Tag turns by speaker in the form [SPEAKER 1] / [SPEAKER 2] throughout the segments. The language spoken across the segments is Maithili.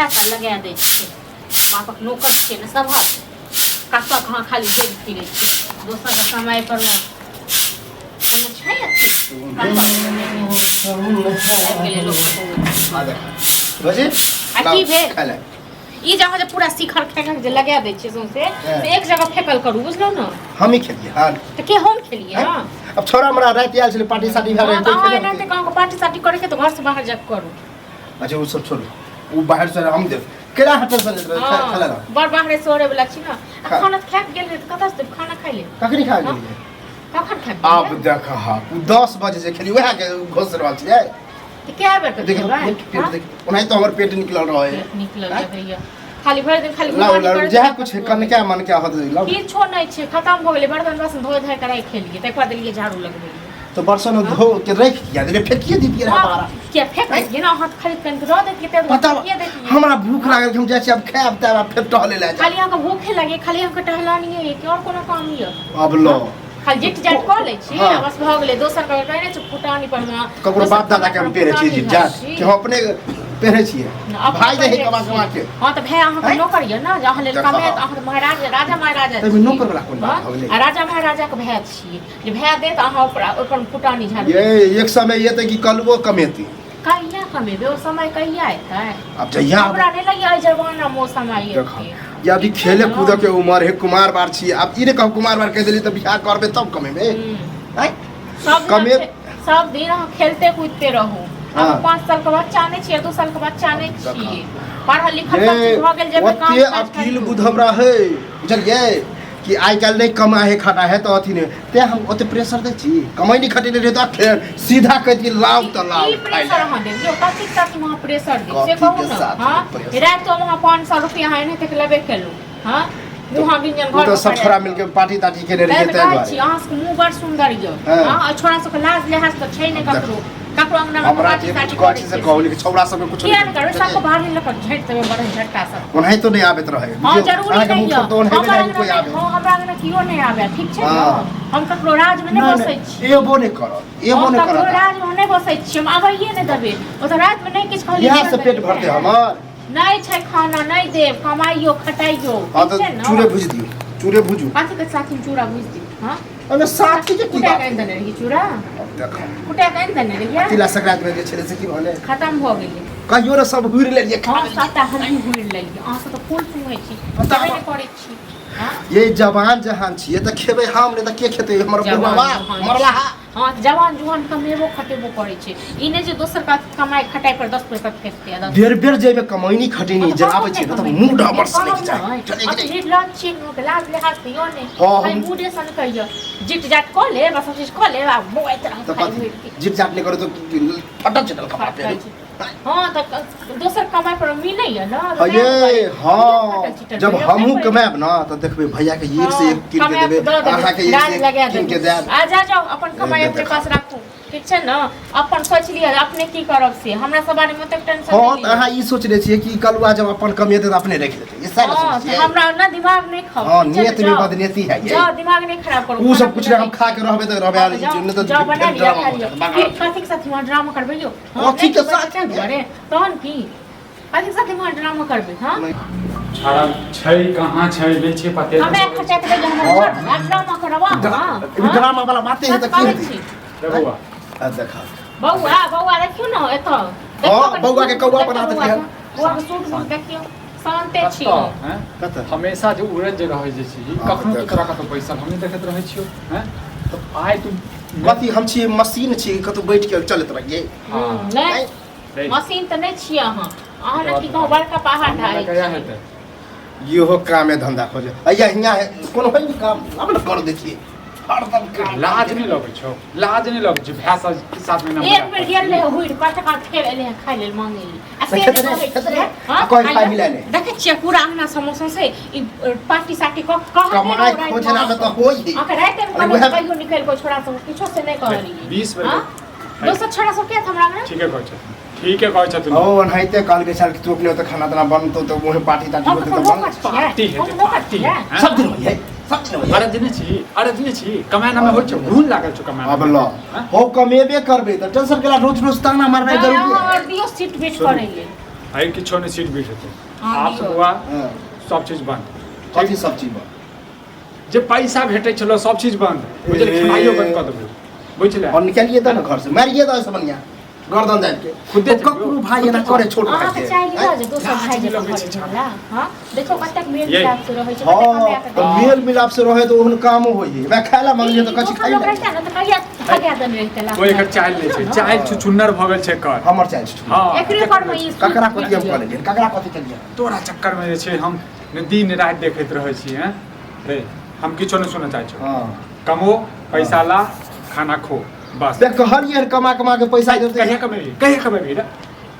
[SPEAKER 1] खा कऽ लगा दै छियै। बापक नौकर छियै ने सभक, कतऽ कहाँ खाली डेग फिरै छै। दोसरके समय पर ने कोनो छै अथी, कतऽ आबि गेलै लोक।
[SPEAKER 2] आ देख रोजी।
[SPEAKER 1] आ की भेल?
[SPEAKER 2] खाय ले।
[SPEAKER 1] ई जहाँ जे पूरा शिखर खा खा के जे लगा दै छियै सौंसे, से एक जगह फेकल करू, बुझलहुँ ने?
[SPEAKER 2] हम ही खेलिए हाँ।
[SPEAKER 1] तऽ के हम खेलियै? हाँ।
[SPEAKER 2] अब छोरा हमरा राति आयल छलै, पार्टी साटी भेल रहै।
[SPEAKER 1] हाँ, तऽ अहाँ एनाहिते कहाँ पार्टी साटी करैके तऽ घरसँ बाहर जाके करू।
[SPEAKER 2] अच्छा, ओ सब छोड़ू, ओ बाहर से हम देब केना हटल से लेत रहे,
[SPEAKER 1] हाँ,
[SPEAKER 2] खा लेना।
[SPEAKER 1] बड़ बाहरे सोरे वाला छी ने आ खाना तऽ खा के गेल रहै तऽ कतऽ से देब खाना खाइ ले?
[SPEAKER 2] कखनी खा गेलियै?
[SPEAKER 1] कखन खा के
[SPEAKER 2] आब
[SPEAKER 1] गेलियै?
[SPEAKER 2] देख, हाँ, ओ 10 बजे जे खेली वएह के घोस रहल छियै।
[SPEAKER 1] तऽ कए बेर के
[SPEAKER 2] देख।
[SPEAKER 1] खेबै?
[SPEAKER 2] पेट पेट
[SPEAKER 1] हाँ?
[SPEAKER 2] देख, ओनाहितो हमर पेट निकलल रहे।
[SPEAKER 1] पेट निकलल रहैया, खाली भरि दिन खाली
[SPEAKER 2] लाउ
[SPEAKER 1] घुमानी
[SPEAKER 2] लाउ
[SPEAKER 1] करैत
[SPEAKER 2] जएह
[SPEAKER 1] रहत।
[SPEAKER 2] कुछ कनका मनका होत, लाउ।
[SPEAKER 1] किछो नहि छै, खतम भऽ गेलै। बर्तन बासन धोए धाए कऽ राखि खेलियै, तकर बाद एलियै झाड़ू लगबै लियै।
[SPEAKER 2] तो बर्तन धो के रख किया देले? फेकिए दितियै रहे बाहर।
[SPEAKER 1] किया फेक दैतियै ने? अहाँ तऽ खाली कनिक दऽ दैतियै तऽ
[SPEAKER 2] पता
[SPEAKER 1] फेकिए दैतियै।
[SPEAKER 2] हमरा भूख लागल, हम जाइ छी आब खायब तब आब फेर टहले लए जायब।
[SPEAKER 1] खाली अहाँके भूखे लागे, खाली अहाँके टहलानिये यऽ कि आओर कोनो काम यऽ?
[SPEAKER 2] अब लो।
[SPEAKER 1] खाली जिट जाट कऽ लै छी।
[SPEAKER 2] हाँ।
[SPEAKER 1] आ बस भऽ गेलै। दोसर के कहै नहि छै फुटानी पर मे
[SPEAKER 2] ककरो
[SPEAKER 1] दोसर
[SPEAKER 2] बाप दादा के हम पेरे छियै
[SPEAKER 1] फुटानी
[SPEAKER 2] जिट जाट
[SPEAKER 1] छी।
[SPEAKER 2] कि हम अपने पेरे छियै?
[SPEAKER 1] अपने
[SPEAKER 2] भाई दे
[SPEAKER 1] पहिरै
[SPEAKER 2] कमा
[SPEAKER 1] छी।
[SPEAKER 2] कमा के।
[SPEAKER 1] हाँ तऽ भाय अहाँके
[SPEAKER 2] हैं?
[SPEAKER 1] नौकर यऽ ने, जे अहाँ लेल
[SPEAKER 2] देखा।
[SPEAKER 1] कमायत। अहाँ तऽ महाराज, राजा महाराजा
[SPEAKER 2] ताहिमे
[SPEAKER 1] छी।
[SPEAKER 2] नौकर वाला कोन बात
[SPEAKER 1] हाँ?
[SPEAKER 2] भऽ गेलै?
[SPEAKER 1] आ राजा महाराजा के भाय छियै, जे भाय देत अहाँ ओकरा ओहिपर फुटानी झाड़ू।
[SPEAKER 2] ये एक समय ये तऽ कि कलबो कमेती।
[SPEAKER 1] कहिया कमेबै? ओ समय कहिया एतै?
[SPEAKER 2] अब जहिया
[SPEAKER 1] हमरा नहि लगैया एहि जमाना मे ओ समय
[SPEAKER 2] देखा
[SPEAKER 1] एतै।
[SPEAKER 2] ये अभी खेले कूदे के उम्र है, कुमार बार छी। अब ई ने कहू कुमार बार कह देली तऽ बियाह करबे तब कमेबे? आँय?
[SPEAKER 1] सब दिन सब दिन अहाँ खेलते कूदते रहू। अहाँ 5 साल के बच्चा नहि छियै, 2 साल के बच्चा नहि छियै। पढ़ल लिखल सब चीज भऽ गेल जे काम
[SPEAKER 2] ओते
[SPEAKER 1] काज
[SPEAKER 2] अकील
[SPEAKER 1] करू।
[SPEAKER 2] बुध हमरा है, बुझलियै कि आइ काल्हि नहि कमा है खटा है तऽ अथी नहि, तें हम ओते प्रेशर दै छी। कमैनी खटेने रहे तऽ फेर सीधा कहि दियै लाउ तऽ लाउ
[SPEAKER 1] की
[SPEAKER 2] खाइ
[SPEAKER 1] प्रेशर
[SPEAKER 2] लए।
[SPEAKER 1] अहाँ देब यौ? कथी साथ अहाँ प्रेशर देब से
[SPEAKER 2] कथी
[SPEAKER 1] कहू
[SPEAKER 2] के
[SPEAKER 1] ने?
[SPEAKER 2] साथ
[SPEAKER 1] हाँ
[SPEAKER 2] प्रेशर?
[SPEAKER 1] राति मे अहाँ 500 रुपया अहाँ एनाहिते के लेबे केलहुँ। हाँ, मुँह गिंजन
[SPEAKER 2] ओ
[SPEAKER 1] घर
[SPEAKER 2] तऽ सब छोरा मिलके पार्टी तार्टी केने रहियै
[SPEAKER 1] तैं
[SPEAKER 2] ताहि
[SPEAKER 1] कहै छी
[SPEAKER 2] दुआरे।
[SPEAKER 1] अहाँ सबके मुँह बड़ सुन्दर यऽ।
[SPEAKER 2] हाँ।
[SPEAKER 1] हाँ, छोरा सबके लाज लिहाज तऽ छै नहि ककरो, ककरो अंगना मे
[SPEAKER 2] हमरा
[SPEAKER 1] पार्टी
[SPEAKER 2] जे
[SPEAKER 1] तार्टी
[SPEAKER 2] कुछ कहै
[SPEAKER 1] करै
[SPEAKER 2] छी से
[SPEAKER 1] छै
[SPEAKER 2] कहू, लेकिन छौड़ा सबके कुछ
[SPEAKER 1] किया नहि करबै? सबके बाहर लऽ कऽ झटि देबै, बड़ झटका सब।
[SPEAKER 2] ओनाहितो नहि आबैत रहै।
[SPEAKER 1] हाँ,
[SPEAKER 2] बुझियौ,
[SPEAKER 1] जरूरी
[SPEAKER 2] अहाँके
[SPEAKER 1] नहि
[SPEAKER 2] मुँह
[SPEAKER 1] यऽ।
[SPEAKER 2] पर तऽ ओनाहिते
[SPEAKER 1] हमर
[SPEAKER 2] नहि
[SPEAKER 1] अंगना
[SPEAKER 2] कोइ
[SPEAKER 1] मे
[SPEAKER 2] आबै।
[SPEAKER 1] हाँ, हमरा अंगना केओ नहि आबै, ठीक छै ने?
[SPEAKER 2] हाँ।
[SPEAKER 1] हम ककरो राज मे नहि
[SPEAKER 2] नहि,
[SPEAKER 1] बसै
[SPEAKER 2] नहि,
[SPEAKER 1] छी।
[SPEAKER 2] एबो नहि करत, एबो
[SPEAKER 1] हम
[SPEAKER 2] नहि
[SPEAKER 1] ककरो
[SPEAKER 2] करत।
[SPEAKER 1] राज मे नहि बसै छी, हम आबैये नहि देबै ओतऽ रात मे। नहि किछु कहलियै,
[SPEAKER 2] इएह से पेट भरतै हमर?
[SPEAKER 1] नहि छै खाना नहि देब, कमाइयो खटाइयो।
[SPEAKER 2] हाँ
[SPEAKER 1] ठीक
[SPEAKER 2] तऽ
[SPEAKER 1] छै ने?
[SPEAKER 2] चूरे भुजि दियौ, चूरे भुजू।
[SPEAKER 1] कथी के साथी मे चूड़ा भुजि दियौ? हाँ,
[SPEAKER 2] ओहिमे साथी के की
[SPEAKER 1] कुटा
[SPEAKER 2] बात?
[SPEAKER 1] के आनि देने रहियै चूड़ा।
[SPEAKER 2] अब देखो।
[SPEAKER 1] कुटा के आनि देने रहियै।
[SPEAKER 2] तिला संक्रांति में जे छलै से की भेलै?
[SPEAKER 1] खतम भऽ गेलै।
[SPEAKER 2] कहियो ने सब हुरि लेलियै खा
[SPEAKER 1] हम
[SPEAKER 2] लेलियै।
[SPEAKER 1] सबटा हमही हुरि लेलियै, अहाँ सब तऽ फूल सुंघै छी,
[SPEAKER 2] पता
[SPEAKER 1] खेबे नहि करै छी। हाँ?
[SPEAKER 2] ये जवान जहान छियै तऽ खेबै हम, नहि तऽ के खेतै? हमर
[SPEAKER 1] जवान
[SPEAKER 2] बुढ़वा
[SPEAKER 1] जहान।
[SPEAKER 2] मरला हा।
[SPEAKER 1] हाँ तऽ जवान जुआन कमेबो खटेबो करै छै, ई नहि जे दोसर का कमाइ खटाइ पर 10 पैसा फेकतै आ 10
[SPEAKER 2] बेर बेर जेबे कमैनी खटेनी जराबै छियै ने तऽ मूड हमर सनकि जाइ। चलै कि नहि?
[SPEAKER 1] निर्लज छी, लोक लाज लिहाज तऽ यऽ नहि।
[SPEAKER 2] हाँ,
[SPEAKER 1] खाली मूडे सन कहियो जिट जाट कऽ लेब आ सब चीज कऽ लेब आ बौआइत रहब
[SPEAKER 2] तऽ
[SPEAKER 1] खाली
[SPEAKER 2] कथी
[SPEAKER 1] घुरि के।
[SPEAKER 2] जिट जाट नहि करू तऽ फटल चिटल कपड़ा
[SPEAKER 1] फटल
[SPEAKER 2] पहिरू।
[SPEAKER 1] चिटल। हाँ तऽ दोसर कमाइ पर मिलैया ने तऽ
[SPEAKER 2] हाँ,
[SPEAKER 1] तें
[SPEAKER 2] ये
[SPEAKER 1] दुआरे
[SPEAKER 2] हाँ
[SPEAKER 1] फटल चिटल
[SPEAKER 2] जब
[SPEAKER 1] पहिरब,
[SPEAKER 2] हमहूँ
[SPEAKER 1] नहि पहिरब।
[SPEAKER 2] कमायब ने तऽ देखबै भैया के एक से एक कीन के
[SPEAKER 1] कमायब
[SPEAKER 2] देबै,
[SPEAKER 1] तऽ दऽ देबै,
[SPEAKER 2] अहाँके एक
[SPEAKER 1] लाज
[SPEAKER 2] से
[SPEAKER 1] लगा
[SPEAKER 2] एक कीन के
[SPEAKER 1] देबै।
[SPEAKER 2] देब।
[SPEAKER 1] आ जा जाउ, अपन कमाइ
[SPEAKER 2] ए,
[SPEAKER 1] अपने
[SPEAKER 2] देखा।
[SPEAKER 1] पास राखू, ठीक छै ने? अपन सोचि लिअ अपने की करब से, हमरा सब बारे मे ओतेक टेंशन
[SPEAKER 2] हाँ
[SPEAKER 1] नहि
[SPEAKER 2] तऽ
[SPEAKER 1] लिअ।
[SPEAKER 2] अहाँ ई सोचने छियै कि कलुआ जब अपन कमेतै तऽ अपने राखि लेतै, ई सएह ने
[SPEAKER 1] हाँ
[SPEAKER 2] सोचै
[SPEAKER 1] तऽ
[SPEAKER 2] छियै?
[SPEAKER 1] हमरा ने दिमाग नहि खाउ।
[SPEAKER 2] हाँ,
[SPEAKER 1] ठीक छै ने?
[SPEAKER 2] नियत में
[SPEAKER 1] जाउ।
[SPEAKER 2] बदनीति है ये।
[SPEAKER 1] जाउ, दिमाग नहि खराब करू।
[SPEAKER 2] उ
[SPEAKER 1] खाना
[SPEAKER 2] सब कुछ
[SPEAKER 1] पीना
[SPEAKER 2] हम खा के रहबै तऽ रहबै,
[SPEAKER 1] हाँ,
[SPEAKER 2] आ
[SPEAKER 1] जाउ,
[SPEAKER 2] नहि तऽ
[SPEAKER 1] जाउ बना
[SPEAKER 2] फेर
[SPEAKER 1] लिअ
[SPEAKER 2] ड्रामा
[SPEAKER 1] खा
[SPEAKER 2] हो
[SPEAKER 1] लिअ।
[SPEAKER 2] जायत, बगाड़।
[SPEAKER 1] की कथी के साथ वहाँ ड्रामा करबै यौ? हाँ,
[SPEAKER 2] कथी के
[SPEAKER 1] नहि
[SPEAKER 2] साथ?
[SPEAKER 1] ताहि दुआरे तहन की कथी के साथ वहाँ ड्रामा करबै? हाँ।
[SPEAKER 3] छाड़ा छै कहाँ छै, नहि छै पते।
[SPEAKER 1] हमरा खर्चा के दैया हमर घर वाला ड्रामा करब अहाँ?
[SPEAKER 2] ड्रामा वाला बाते है तऽ की
[SPEAKER 1] करै
[SPEAKER 2] हेतै?
[SPEAKER 1] छी।
[SPEAKER 3] रे बौआ।
[SPEAKER 2] आ देखा।
[SPEAKER 1] बौआ, बौआ देखियौ ने एतऽ।
[SPEAKER 2] हाँ, बौआ के कौआ बना देलियै।
[SPEAKER 1] बौआ के सूट बूट देखियौ, शान्ते छी।
[SPEAKER 3] कतऽ, हैं?
[SPEAKER 2] कतऽ?
[SPEAKER 3] हमेशा जे उड़ैत जे रहै जे छी,
[SPEAKER 2] हाँ,
[SPEAKER 3] कखनो तू
[SPEAKER 2] देख।
[SPEAKER 3] तोरा कतौ बैसल हम नहि देखैत रहै छियौ, हैं? तऽ आइ तू
[SPEAKER 2] कथी हम छी? मशीन छी कतौ बैठ के चलैत रहियै?
[SPEAKER 3] हाँ।
[SPEAKER 1] नहि।
[SPEAKER 3] रे,
[SPEAKER 1] मशीन तऽ नहि छियै अहाँ, अहाँ ने की कहू बड़का पहाड़ ढारै
[SPEAKER 3] कहिया
[SPEAKER 1] छी।
[SPEAKER 3] हेतै?
[SPEAKER 2] इहो कामे धंधा खोजे अइया हियाँ है कोनो है नहीं काम, अब न कर देखिए हरदम काम।
[SPEAKER 3] लाज नहि लगै छौ? लाज नहि लगै छौ भाय सब के साथ में ना
[SPEAKER 1] एक
[SPEAKER 3] मजाक
[SPEAKER 1] बेर
[SPEAKER 3] करै
[SPEAKER 1] गेल
[SPEAKER 3] छी?
[SPEAKER 1] रहै हुइर कतऽ कतऽ, फेर एलै हँ खाय लेल मांगे लेल आ से
[SPEAKER 2] खेतै
[SPEAKER 1] जे
[SPEAKER 2] नहि,
[SPEAKER 1] कहै
[SPEAKER 2] खेतै
[SPEAKER 1] छियै,
[SPEAKER 2] नहि।
[SPEAKER 1] हँ,
[SPEAKER 2] आ कहै खाय
[SPEAKER 1] खाय
[SPEAKER 2] मिलाय ले।
[SPEAKER 1] देखै छियै पूरा अंगना समोसा से ई पार्टी साटी कऽ कहने
[SPEAKER 2] कमाइ
[SPEAKER 1] रहौ रातिमे
[SPEAKER 2] खोजना मे तऽ होइ है।
[SPEAKER 1] अहाँके रातिमे
[SPEAKER 2] अरे
[SPEAKER 1] कहलियै
[SPEAKER 2] उएह-
[SPEAKER 1] कहियो निकलि कऽ छोड़ा सब किछो से नहि कहलियै।
[SPEAKER 3] 20 बेर
[SPEAKER 1] हँ? दोसर छोड़ा सब किया हमरा अंगना?
[SPEAKER 3] ठीके कहै छथुन, ठीके कहै छथुन।
[SPEAKER 2] ओ ओनाहिते कहलकै छल कि तू अपने ओतऽ खाना ताना बनतौ तऽ वहीं पार्टी तार्टी
[SPEAKER 1] हम
[SPEAKER 2] होतै
[SPEAKER 1] तऽ
[SPEAKER 2] तऽ बन
[SPEAKER 1] नौकर छियै,
[SPEAKER 3] पार्टी
[SPEAKER 1] हम
[SPEAKER 3] हेतै,
[SPEAKER 1] नौकर
[SPEAKER 3] पार्टी।
[SPEAKER 1] छियै।
[SPEAKER 3] हैं?
[SPEAKER 2] सब दिन होइ है, सब दिन होइ है।
[SPEAKER 3] अरे जने छी, अरे जने छी, कमाए में होइ छौ, घून लागल छौ कमाए।
[SPEAKER 2] अब ल हो, कमेबे करबै तऽ टेंशन केला? रोज रोज ताना मारनाइ
[SPEAKER 1] नहि,
[SPEAKER 2] जरूरी
[SPEAKER 1] अहाँ
[SPEAKER 2] है?
[SPEAKER 1] आओर दियौ सीट वेट करै लेल।
[SPEAKER 3] आइ किछो नहि सीट बीट हेतै।
[SPEAKER 1] हँ,
[SPEAKER 3] आब
[SPEAKER 1] दियौ।
[SPEAKER 3] बौआ
[SPEAKER 2] हँ,
[SPEAKER 3] सब चीज बंद।
[SPEAKER 2] कथी सब चीज बा?
[SPEAKER 3] जे पैसा भेटै छलो सब चीज बंद बुझल।
[SPEAKER 2] ए।
[SPEAKER 3] खेनाइयो बंद कऽ देबै बुझले।
[SPEAKER 2] और निकालिए दे ना घर से, मारिए दे से बढ़िया गर्दन दाबि के।
[SPEAKER 3] खुदे
[SPEAKER 2] ओ ककरो भाई एना करे छोट भाई
[SPEAKER 1] अहाँके
[SPEAKER 2] के।
[SPEAKER 1] चाही ने जे दोसर भाई
[SPEAKER 3] लाज
[SPEAKER 1] जकाँ
[SPEAKER 3] लगै
[SPEAKER 1] करे
[SPEAKER 3] छै।
[SPEAKER 1] झगड़ा। हाँ, देखो कतेक मेल
[SPEAKER 3] ये।
[SPEAKER 1] मिलाप से रहै छै, कतेक
[SPEAKER 2] हाँ
[SPEAKER 1] कमाए के
[SPEAKER 2] तऽ
[SPEAKER 1] दै छै।
[SPEAKER 2] मेल मिलाप से रहे तऽ ओहन कामो होइ है। वएह खाय ला मांगलियै तऽ कथी
[SPEAKER 1] दोसर
[SPEAKER 2] खाइ
[SPEAKER 1] लोक
[SPEAKER 2] ला
[SPEAKER 1] रहितै ने तऽ कहिया भगा देने रहितै लात
[SPEAKER 3] ओ एकर
[SPEAKER 1] मारि।
[SPEAKER 3] चाइल नहि छै, चाइल छुछुन्नर भऽ गेल छै एकर।
[SPEAKER 2] हमर चाइल छै।
[SPEAKER 3] हँ।
[SPEAKER 1] एकरे पर मे ई
[SPEAKER 2] ककरा कथी हम कऽ लेलियै, ककरा कथी केलियै?
[SPEAKER 3] तोरा चक्कर में जे छै हम ने दिन राति देखैत रहै छी। हैं रे, हम किछो नहि सुनऽ चाहै छी।
[SPEAKER 2] हँ,
[SPEAKER 3] कमो पैसा ला, खाना खो, बस।
[SPEAKER 2] देख कहलियै हन कमा कमा के पैसा देतै।
[SPEAKER 3] कहिया कमेबही, कहिया कमेबही रे?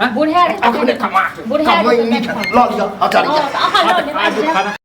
[SPEAKER 3] हैं?
[SPEAKER 1] बुढ़ा
[SPEAKER 2] अखने कमा
[SPEAKER 1] बुढ़ा
[SPEAKER 2] कमाइ
[SPEAKER 1] जेतै
[SPEAKER 2] नीक
[SPEAKER 1] तखन।
[SPEAKER 2] लऽ लिअ, हटा लिअ।
[SPEAKER 1] हँ, तऽ अहाँ लऽ लेब।
[SPEAKER 3] आज खाना।